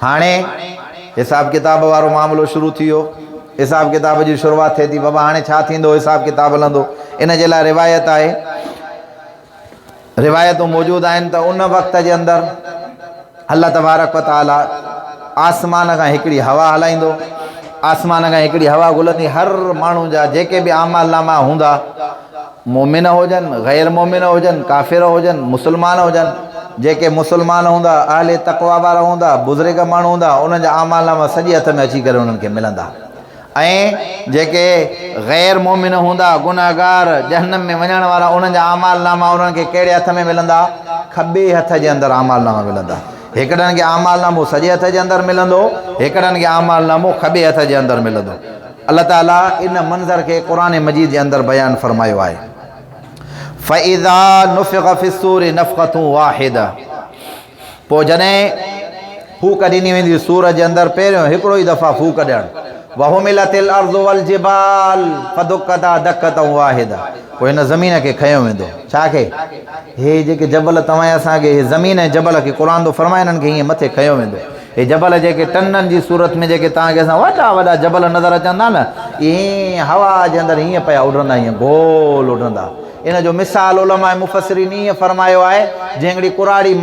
هاڻي حساب ڪتاب وارو معاملو شروع ٿي ويو. حساب ڪتاب جي شروعات ٿئي ٿي. بابا هاڻي ڇا ٿيندو؟ حساب ڪتاب هلندو. ان جي لاء روايت آهي، روايتون موجود آهن ته ان وقت جي اندر الله تبارڪ و تعالي آسمان کان هڪڙي هوا هلائيندو. آسمان کان هڪڙي هوا گهلندي، هر ماڻهو جا جيڪي به اعمال ناما هوندا، مؤمن هجن، غير مؤمن هجن، ڪافر هجن، مسلمان هجن، جيڪي مسلمان هوندا، اهل تقويٰ وارا هوندا، بزرگ ماڻهو هوندا، انهن جا اعمال ناما سڄي هٿ ۾ اچي ڪري انهن کي ملندا ۽ جيڪي غير مؤمن هوندا، گنهگار، جهنم ۾ وڃڻ وارا، انهن جا اعمال ناما انهن کي ڪهڙي هٿ ۾ ملندا؟ کٻي هٿ جي اندر اعمال ناما ملندا. هڪڙن کي اعمال نامو سڄي هٿ جي اندر ملندو، هڪڙن کي اعمال نامو کٻي هٿ جي اندر ملندو. الله تعالي ان منظر کي قرآن مجيد جي اندر بيان فرمايو آهي. فَإِذَا نُفِخَ فِي الصُّورِ نَفْخَةٌ وَاحِدَةٌ پوء جڏهن ڦوڪ ڏني ويندي صور جي اندر پهريون هڪڙو ئي دفعا ڦوڪ ڏيڻ. وَحُمِلَتِ الْأَرْضُ وَالْجِبَالُ فَدُكَّتَا دَكَّةً وَاحِدَةً پوء هن زمين کي کنيو ويندو. ڇا کي؟ هي جيڪي جبل توهان ۽ اسان کي هي زمين ۽ جبل کي قرآن ٿو فرمائي انهن کي هيئن مٿي کنيو ويندو. هي جبل جيڪي ٽنن جي صورت ۾ جيڪي توهان کي اسان وڏا وڏا جبل نظر اچن ٿا نه، اهي ائين هوا جي اندر هيئن پيا اڏرندا، هيئن گول اڏرندا. ان جو مثال علماء مفسرين ائين فرمايو آهي، جيئن هڪڙي ڪراڙي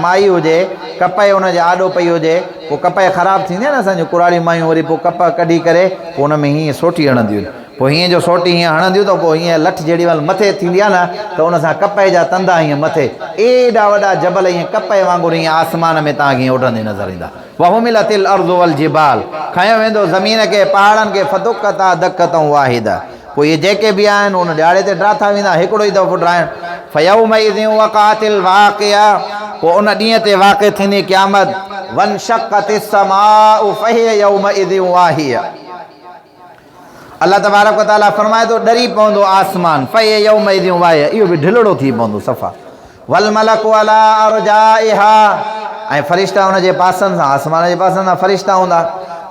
مائي هجي، ڪپهه ان جي آڏو پئي هجي، پوء ڪپهه خراب ٿيندي آهي نه اسان جون ڪراڙيون مايون وري پوء ڪپهه ڪڍي ڪري پوء ان ۾ هيئن سوٽي هڻنديون آهن. پوء هيئن جو سوٽي هيئن هڻنديون ته پوء هيئن لٺ جيڏي مهل مٿي ٿيندي آهي نه ته ان سان ڪپهه جا تندا هيئن مٿي ايڏا وڏا جبل هيئن ڪپهه وانگر هيئن آسمان ۾ توهان کي هيئن اڏندي نظر ايندا. وحملت الارض والجبال کنيو ويندو زمين کي پهاڙن کي فدڪتا دڪة واحدة پوء اهي جيڪي به آهن ان ڏهاڙي تي ڊاٿا ويندا هڪڙو ئي دفعو ڊاهڻ فيومئذ وقعت الواقعة پوء ان ڏينهن تي واقع ٿيندي قيامت وانشقت السماء فهي يومئذ واهية. الله تبارڪ و تعاليٰ فرمائي ٿو، ڏري پوندو آسمان، فهي يومئذ واهية، اهو به ڍلڙو ٿي پوندو صفا. والملڪ علي ارجائها، ۽ فرشتا ان جي پاسن سان، آسمان جي پاسن سان فرشتا هوندا.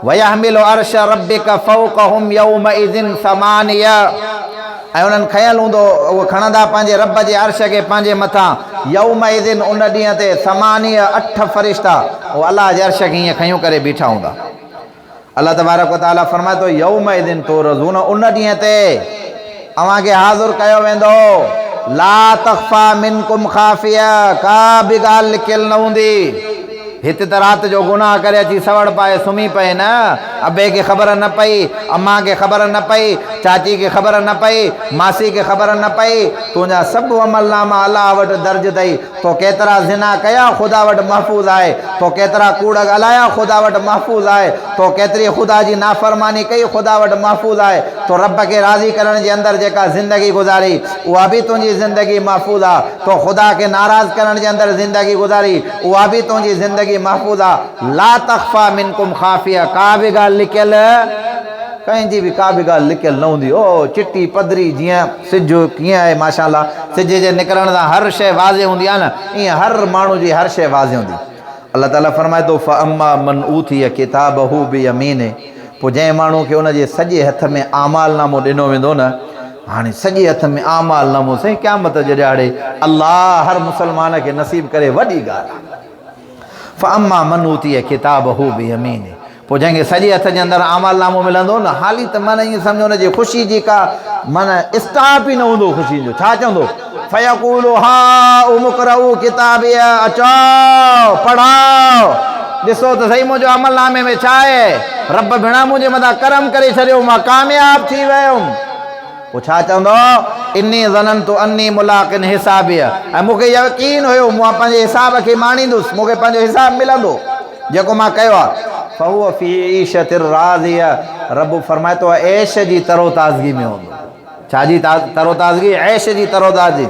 ويحمل عرش ربڪ فوقهم يومئذ ثمانيه، ۽ انهن کنيل هوندو، اهي کڻندا پنهنجي رب جي عرش کي پنهنجي مٿان، يومئذ ان ڏينهن تي، ثمانيه اٺ فرشتا، اهي الله جي عرش کي ائين کنيون ڪري بيٺا هوندا. الله تبارڪ و تعاليٰ فرمائي ٿو، يومئذ تعرضون ان ڏينهن تي اوهان کي حاضر ڪيو ويندو، لا تخفيٰ منڪم خافيه ڪا به ڳالهه لڪيل نه هوندي. هت ته رات جو گناهه ڪري اچي سوڙ پائي سمهي پئي نه، ابي کي خبر نه پئي، امان کي خبر نه پئي، چاچي کي خبر نه پئي، ماسي کي خبر نه پئي، تنهنجا سڀ عمل ناما الله وٽ درج اٿئي، تو ڪيترا زنا ڪيا خدا وٽ محفوظ آهي، تو ڪيترا ڪوڙ ڳالهايا خدا وٽ محفوظ آهي، تو ڪيتري خدا جي نافرماني ڪئي خدا وٽ محفوظ آهي، تو رب کي راضي ڪرڻ جي اندر جيڪا زندگي گذاري اها به تنهنجي زندگي محفوظ آ، تو خدا کي ناراض ڪرڻ جي اندر زندگي گذاري اها به تنهنجي زندگي محفوظ آ، لا تخفيٰ منڪم خافيه ڪا به ڳالهه لڪيل ڪنهن جي به ڪا به ڳالهه لڪيل نه هوندي، او چٽي پڌري جيئن سج ڪيئن آهي ماشاء الله سج جي نڪرڻ سان هر شيء واضح هوندي آهي نه ائين هر ماڻهو جي هر شيء واضح هوندي. الله تعالي فرمائي ٿو فاما من اوتي ڪتابه بيمينه پوء جنهن ماڻهو کي ان جي سڄي هٿ ۾ اعمال نامو ڏنو ويندو نه هاڻي سڄي هٿ ۾ اعمال نامو سائين قيامت جي ڏهاڙي الله هر مسلمان کي نصيب ڪري وڏي ڳالهه آهي. فاما من اوتي ڪتابه بيمينه پوء جنهن کي سڄي هٿ جي اندر اعمال نامو ملندو نه حالي ته معنيٰ ائين سمجهو ان جي خوشي جي ڪا معنيٰ اسٽاپ ئي نه هوندو خوشي جو ڇا چوندو فيقول هاؤم اقرؤ ڪتابيه اچو پڙهاؤ ڏسو ته سهي منهنجو عمل نامي ۾ ڇا آهي رب ڀيڻا منهنجي مٿان ڪرم ڪري ڇڏيو مان ڪامياب ٿي ويم. پوء ڇا چوندو، اني ظننت اني ملاق حسابيه ۽ مون کي يقين هيو مان پنهنجي حساب کي ماڻيندس، مون کي پنهنجو حساب ملندو جيڪو مان ڪيو آهي. فهو في عيشة راضيه رب فرمائي ٿو عيش جي تروتازگي ۾ هوندو. ڇا جي تروتازگي؟ عيش جي تروتازگي.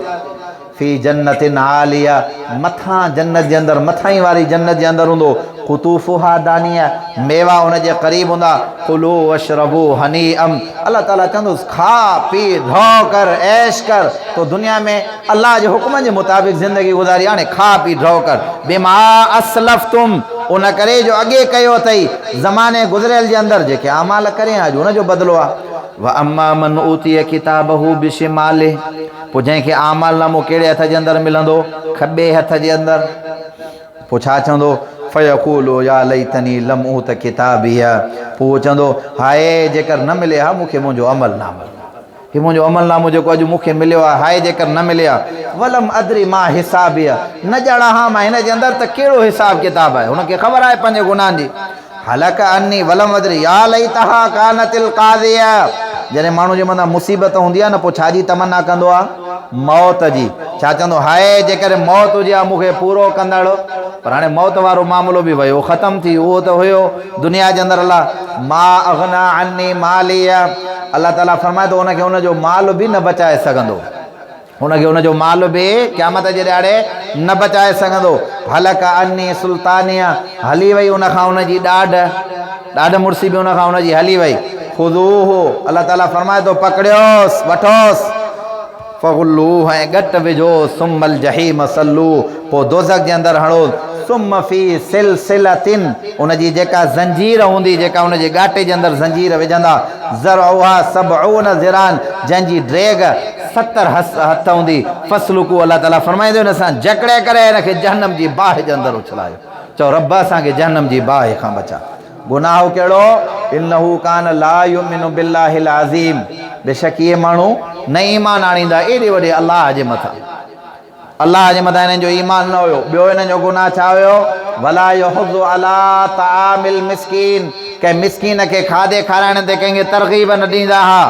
في جنة عالية مٿان جنت جي اندر مٿائين واري جنت جي اندر هوندو، قطوفها دانية ميوا ان جي قريب هوندا، ڪلوا واشربوا هنيئا الله تعالي چوندس کاء پي ڍؤ ڪر عيش ڪر تو دنيا ۾ الله جي حڪمن جي مطابق زندگي گذاري هاڻي کاء پي ڍؤ ڪر بما اسلفتم ان ڪري جو اڳي ڪيو اٿئي زماني گذريل جي اندر جيڪي اعمال ڪرين ها اڄ ان جو بدلو آهي. واما من اوتي ڪتابه بشماله پوء جنهن کي اعمال نامو ڪهڙي هٿ جي اندر ملندو؟ کٻي هٿ جي اندر. پوء ڇا چوندو؟ فيقول يا ليتني لم اوت ڪتابيه پوء اهو چوندو، هاء جيڪر نه ملي ها مون کي منهنجو عمل نامو. هي منهنجو عمل نامو جيڪو اڄ مون کي مليو آهي، هاء جيڪر نه ملي ها. ولم ادري ما حسابيه نه ڄاڻان ها مان هن جي اندر ته ڪهڙو حساب ڪتاب آهي. هن کي خبر آهي پنهنجي گناهن جي. هلڪ عني ولم ادري يا ليتها ڪانت القاضيه جڏهن ماڻهو جي مٿان مصيبت هوندي آهي نه پوء ڇا جي تمنا ڪندو آهي؟ موت جي. ڇا چوندو هاء جيڪڏهن موت هجي ها مون کي پورو ڪندڙ. پر هاڻي موت وارو معاملو به ويو ختم ٿي اهو ته هيو دنيا جي اندر الله ما اغنا عني ماليه الله تعالي فرمائي ٿو ان کي ان جو مال به نه بچائي سگهندو. هن کي ان جو مال به قيامت جي ڏهاڙي نه بچائي سگهندو. هلڪ عني سلطانيه، هلي وئي ان کان ان جي ڏاڍ، ڏاڍ مڙسي به ان کان ان جي هلي وئي. خذوه، الله تعاليٰ فرمائي ٿو پڪڙيوس، وٺوس، فغلوه ۽ ڳٽ وجهوس، ثم الجحيم صلوه، پوء دوزخ جي اندر هڻوس، ثم في سلسلة، ان جي جيڪا زنجير هوندي، جيڪا ان جي ڳاٽي جي اندر زنجير وجهندا، ذرعها سبعون ذراعا، جنهن جي ڊيگهه 70 هٿ هوندي، فاسلڪوه الله تعاليٰ فرمائيندو هن سان جڪڙي ڪري هن کي جهنم جي باهه جي اندر اڇلايو. چئو رب اسان کي جهنم جي باهه کان بچاء. گناهه ڪهڙو؟ انه ڪان لا يؤمن بالله العظيم بيشڪ اهي ماڻهو نه ايمان آڻيندا ايڏي وڏي الله جي مٿان. الله جي مٿان هنن جو ايمان نه هيو. ٻيو هنن جو گناهه ڇا هيو؟ ولا يحض علي طعام المسڪين ڪنهن مسڪين کي کاڌي کارائڻ تي ڪنهن کي ترغيب نه ڏيندا ها.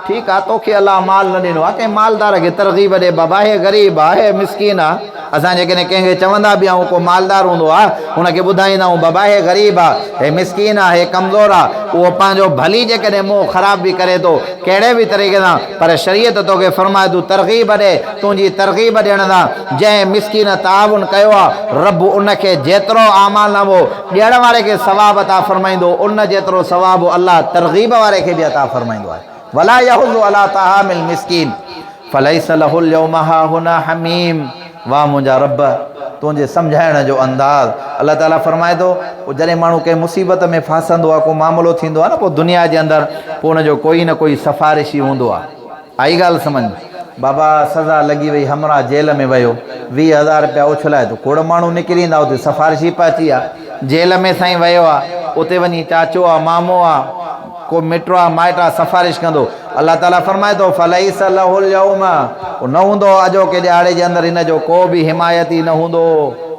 ٺيڪ آ توکي الله مال نه ڏنو آ ڪنهن مالدار کي ترغيب ڏي بابا هي غريب آ هي مسڪين آ. اسان جيڪڏهن ڪنهن کي چوندا به آهيون ڪو مالدار هوندو آ ان کي ٻڌائيندا آهيون بابا هي غريب آ هي مسڪين آ هي ڪمزور آ اهو پنهنجو ڀلي جيڪڏهن منهن خراب به ڪري ٿو ڪهڙي به طريقي سان پر شريعت توکي فرمائي تون ترغيب ڏي تنهنجي ترغيب ڏيڻ سان جنهن مسڪين تعاون ڪيو آ رب ان کي جيترو اعمال نامو ڏيڻ واري کي ثواب عطا فرمائيندو ان جيترو ثواب الله ترغيب واري کي به عطا فرمائيندو آهي ولا يحض علي طعام المسڪين فليس له اليوم هاهنا حميم واه منهنجا رب تنهنجي سمجهائڻ جو انداز الله تعالي فرمائي ٿو پوء جڏهن ماڻهو ڪنهن مصيبت ۾ ڦاسندو آهي ڪو معاملو ٿيندو آهي نه پوء دنيا جي اندر پوء ان جو ڪوئي نه ڪوئي سفارشي هوندو آهي آئي ڳالهه سمجهه ۾ بابا سزا لڳي وئي همراهه جيل ۾ ويو 20 هزار رپيا اڇلائي ٿو کوڙ ماڻهو نڪري ايندا اتي سفارشي پهچي آ جيل ۾ سائين ويو آ اتي وڃي چاچو آ مامو آ ڪو مٽ آ مائٽ آ سفارش ڪندو الله تعالي فرمائي ٿو فليس له اليوم نه هوندو اڄوڪي ڏهاڙي جي اندر هن جو ڪو به حمايتي نه هوندو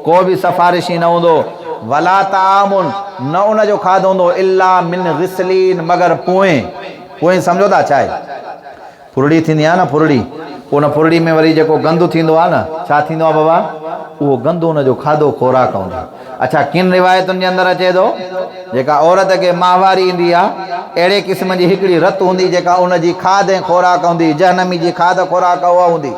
ڪو به سفارشي نه هوندو ولا طعام نه ان جو کاڌو هوندو الا من غسلين مگر پوئين پوئين سمجهو ٿا ڇا آهي؟ ڦرڙي ٿيندي آهي نه ڦرڙي، پوء ان ڦرڙي ۾ وري جيڪو گند ٿيندو آهي نه، ڇا ٿيندو آهي بابا؟ اهو گند ان جو کاڌو خوراڪ هوندو آهي. اڇا ڪن روايتن جي اندر اچي ٿو، جيڪا عورت کي ماهواري ايندي آهي، اهڙي قسم جي هڪڙي رت هوندي جيڪا ان جي کاڌ ۽ خوراڪ هوندي، جهنمي جي کاڌ خوراڪ اها هوندي.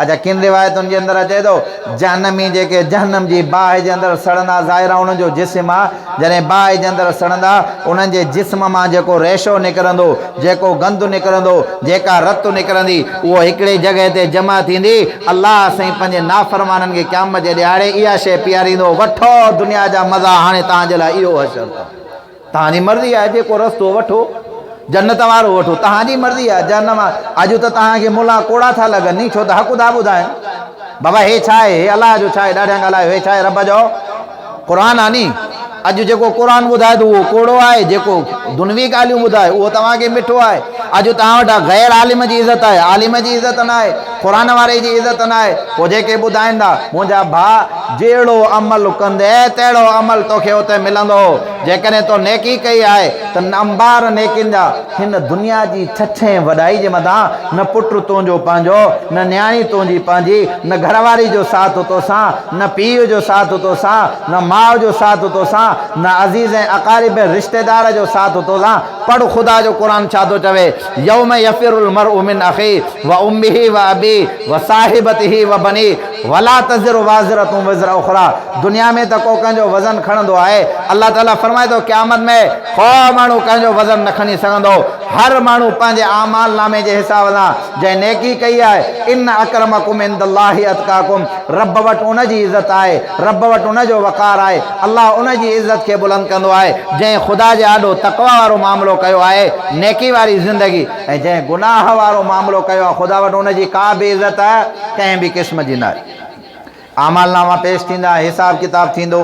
اڇا ڪن روايتن جي اندر اچي ٿو، جهنمي جيڪي جهنم جي باهه جي اندر سڙندا ظاهر آهي انهن جو جسم آهي، جڏهن باهه جي اندر سڙندا انهن جي جسم مان جيڪو ريشو نڪرندو، جيڪو گند نڪرندو، جيڪا رت نڪرندي، اهو هڪڙي جڳهه تي جمع ٿيندي، الله سائين پنهنجي نافرمانن کي قيامت جي ڏهاڙي اها شيء پياريندو، وٺو دنيا جا مزا هاڻي توهان جي لاء اهو حشر اٿو. توهان جي مرضي آهي جيڪو رستو وٺو جنت وارو وٺو توهان جي مرضي آهي جهنم وارو اڄ ته توهان کي ملا ڪوڙا ٿا لڳن ني ڇو ته حق ٿا ٻڌائن بابا هي ڇا آهي هي الله جو ڇا آهي ڏاڍيان ڳالهايو هي ڇا آهي رب جو قرآن آ ني اڄ جيڪو قرآن ٻڌائي ٿو اهو ڪوڙو آهي جيڪو دنوي ڳالهيون ٻڌائي اهو توهان کي مٺو آهي اڄ توهان وٽ غير عالم جي عزت آهي عالم جي عزت نه آهي قرآن واري جي عزت نه آهي پوء جيڪي ٻڌائين ٿا منهنجا ڀاء جهڙو عمل ڪندي تهڙو عمل توکي اتي ملندو جيڪڏهن تو نيڪي ڪئي آهي ته انبار نيڪين جا هن دنيا جي ڇڇين وڏائي جي مٿان نه پٽ تنهنجو پنهنجو، نه نياڻي تنهنجي پنهنجي، نه گهرواري جو ساٿ توسان، نه پيء جو ساٿ توسان، نه ماء جو ساٿ توسان، نه عزيز ۽ اقارب ۽ رشتيدار جو ساٿ توسان. پڙهه خدا جو قرآن ڇا ٿو چوي، يوم يفر المرء من اخيه وامه وابيه وصاحبته وبنيه ولا تزر وازرة وزر اخريٰ دنيا ۾ ته ڪو ڪنهن جو وزن کڻندو آهي، الله تعاليٰ فرمائي ٿو قيامت ۾ ڪو ماڻهو ڪنهن جو وزن نه کڻي سگهندو، هر ماڻهو پنهنجي اعمال نامي جي حساب سان جنهن نيڪي ڪئي آهي، ان اڪرمڪم عند الله اتقاڪم رب وٽ ان جي عزت آهي، رب وٽ ان جو وقار آهي، الله ان جي عزت کي بلند ڪندو آهي جنهن خدا جي آڏو تقويٰ وارو معاملو ڪيو آهي، نيڪي واري زندگي، ۽ جنهن گناهه وارو معاملو ڪيو آهي خدا وٽ ان جي ڪا به عزت ڪنهن به قسم جي ناهي. اعمال ناما پيش ٿيندا، حساب ڪتاب ٿيندو.